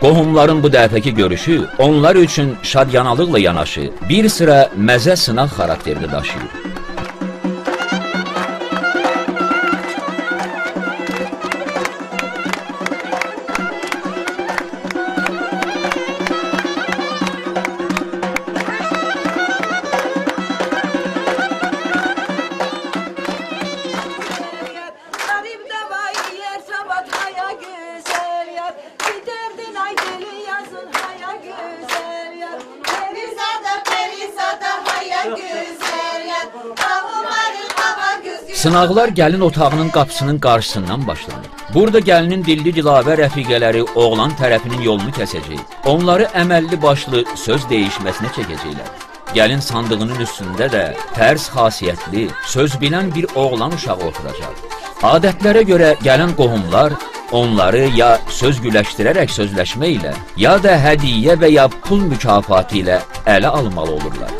Qohumların bu dəfəki görüşü onlar üçün şadyanalıqla yanaşı bir sıra məzə sınaq xarakterini daşıyır. Sınaqlar gəlin otağının qapısının qarşısından başlanır. Burada gəlinin dilli dilavər rəfiqələri oğlan tərəfinin yolunu kəsəcək. Onları əməlli başlı söz dəyişməsinə çəkəcəklər. Gəlin sandığının üstündə də tərs xasiyyətli, söz bilən bir oğlan uşağı oturacaq. Adətlərə görə gəlin qohumlar onları ya söz güləşdirərək sözləşmə ilə, ya da hədiyyə və ya pul mükafatı ilə ələ almalı olurlar.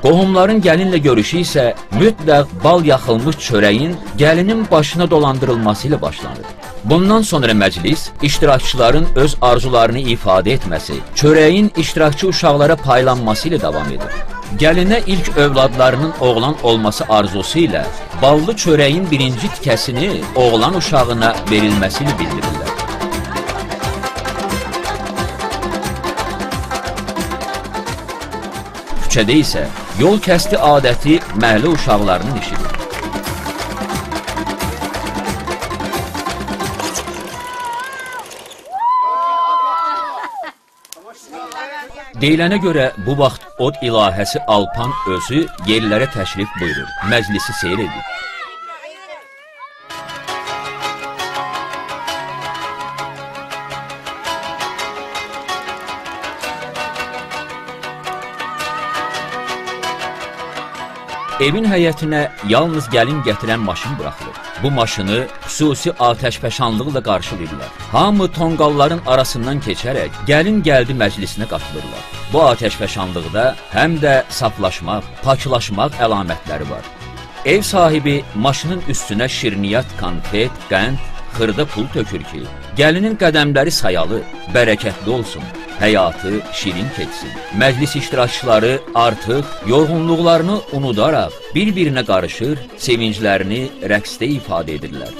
Qohumların gəlinlə görüşü isə mütləq bal yaxılmış çörəyin gəlinin başına dolandırılması ilə başlanır. Bundan sonra məclis iştirakçıların öz arzularını ifadə etməsi, çörəyin iştirakçı uşaqlara paylanması ilə davam edir. Gəlinə ilk övladlarının oğlan olması arzusu ilə ballı çörəyin birinci tikəsini oğlan uşağına verilməsi ilə bildirirlər. Küçədə isə yol kəsti adəti məhəllə uşaqlarının işidir. Deyilənə görə bu vaxt od ilahəsi Alpan özü yerlərə təşrif buyurur, məclisi seyr edir. Evin həyətinə yalnız gəlin gətirən maşın buraxılır. Bu maşını xüsusi atəşfəşanlıqla qarşılayırlar. Hamı tonqalların arasından keçərək gəlin gəldi məclisinə qatılırlar. Bu atəşfəşanlıqda həm də saflaşmaq, paklaşmaq əlamətləri var. Ev sahibi maşının üstünə şirniyyat, konfet, qənd, xırda pul tökür ki, gəlinin qədəmləri sayalı, bərəkətli olsun, həyatı şirin keçsin. Məclis iştirakçıları artıq yorğunluqlarını unudaraq bir-birinə qarışır, sevinclərini rəqsdə ifadə edirlər.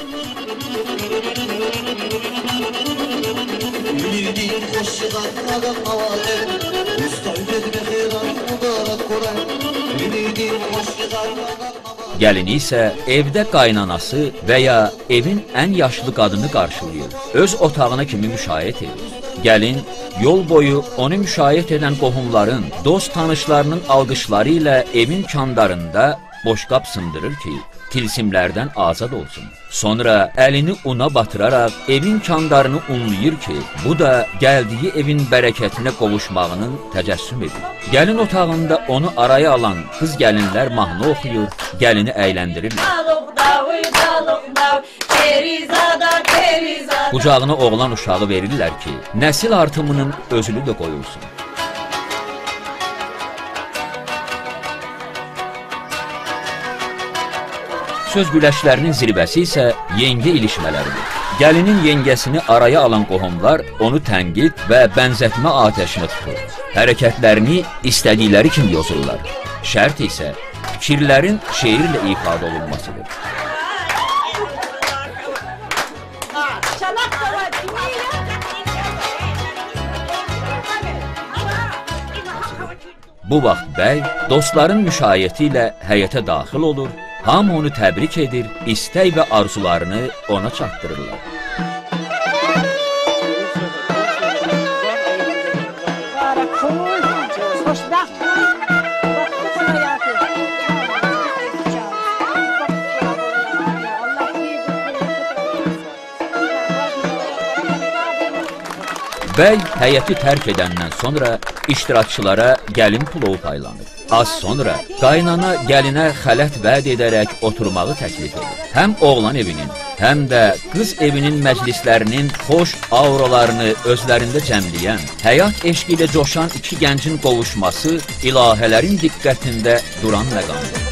Gəlini isə evdə qaynanası və ya evin ən yaşlı qadını qarşılayır, öz otağına kimi müşayiət edir. Gəlin, yol boyu onu müşayiət edən qohumların, dost tanışlarının alqışları ilə evin kandarında boşqab sındırır ki, tilsimlərdən azad olsun. Sonra əlini una batıraraq evin kandarını unlayır ki, bu da gəldiyi evin bərəkətinə qovuşmağının təcəssüm edir. Gəlin otağında onu araya alan qız gəlinlər mahnı oxuyur, gəlini əyləndirirlər. Qucağına oğlan uşağı verirlər ki, nəsil artımının özünü də qoyulsun. Söz güləşlərinin zirvəsi isə yengə ilişmələridir. Gəlinin yengəsini araya alan qohumlar onu tənqid və bənzətmə atəşinə tutur. Hərəkətlərini istədikləri kimi yozurlar. Şərt isə fikirlərin şeirlə ifadə olunmasıdır. Bu vaxt bəy dostların müşayiəti ilə həyətə daxil olur, hamı onu təbrik edir, istək və arzularını ona çatdırırlar. Bəy həyəti tərk edəndən sonra iştirakçılara gəlin plovu paylanır. Az sonra qaynana gəlinə xələt vəd edərək oturmağı təklif edir. Həm oğlan evinin, həm də qız evinin məclislərinin xoş auralarını özlərində cəmləyən, həyat eşqi ilə coşan iki gəncin qovuşması ilahələrin diqqətində duran məqamdır.